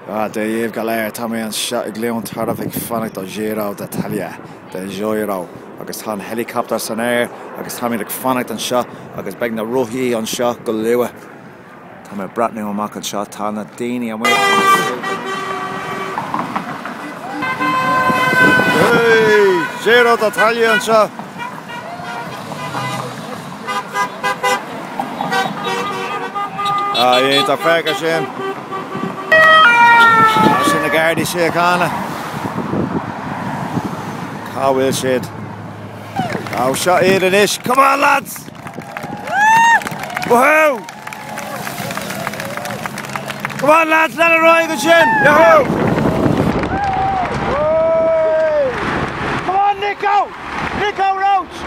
Ah, Dia dhaoibh go léir, tá mé anseo i gCluain Tarbh ag fanacht do Giro d'Italia, the Giro, agus tá an helicopter san aer agus táimid ag fanacht anseo agus beidh na rothaí anseo go luath. Tá mé ag breathnú amach anseo, tá na daoine amuigh Hey! Giro d'Italia anseo! Ah, iontach féach air sin. Ah, sin na Gardaí Síochána. Cá bhfuil siad? Ó, seo iad anois. Come on, lads! Woohoo! Come on, lads, lean ar aghaidh ansin! Yahoo! Come on, Nico! Nico Roche!